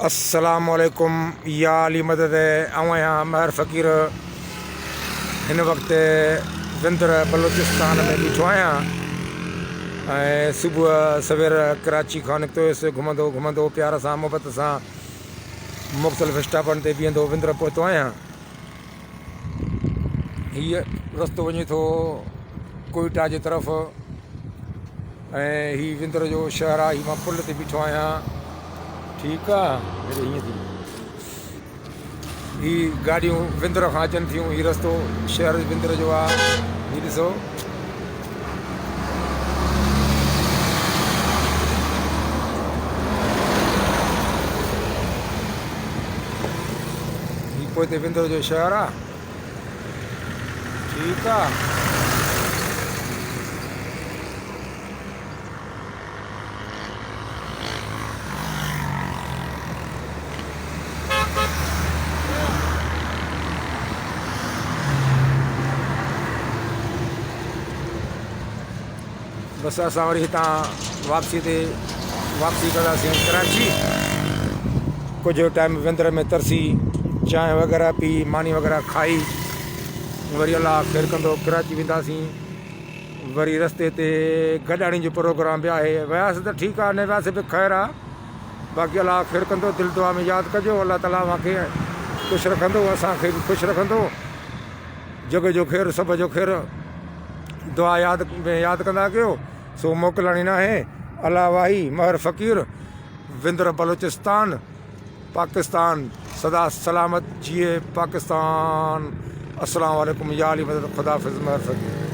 السلام عليڪم يا علي مدد آئون آهيان مهر فقير هن وقت وندر بلوچستان ۾ بيٺو آهيان ۽ صبح سوير ڪراچي کان نڪتو هيس گهمندو گهمندو پيار سان محبت سان مختلف اسٽاپن تي بيهندو وندر پهتو آهيان هيء رستو وڃي ٿو ڪوئيٽا جي طرف ۽ هي وندر جو شهر آهي هي مان پل تي بيٺو آهيان ٺيڪ آ هيڏي هيئن ٿي هي گاڏيون وندر کان اچن ٿيون هي رستو شهر وندر جو آ هي ڏسو هي پوئتي وندر جو شهر آ ٺيڪ آ. بس اسان وري هتان واپسي تي واپسي ڪنداسين ڪراچي ڪجهه ٽائيم وندر ۾ ترسي چانهه وغيره پي ماني وغيره کائي وري الله خير ڪندو ڪراچي وينداسين وري رستي تي گڏاڻي جو پروگرام به آهي وياسي ته ٺيڪ آهي نه وياسي به خير آهي باقي الله خير ڪندو دل دعا ۾ ياد ڪجو الله تعالي اوهان کي خوش رکندو اسان کي به خوش رکندو جڳ جو خير سڀ جو خير دعا ياد ۾ ياد ڪندا ڪيو سو موڪلاڻي ناهي الله واهي مهر فقير وندر بلوچستان پاڪستان سدا سلامت جيئي پاڪستان السلام عليڪم يا علي مدد خدا حافظ مهر فقير.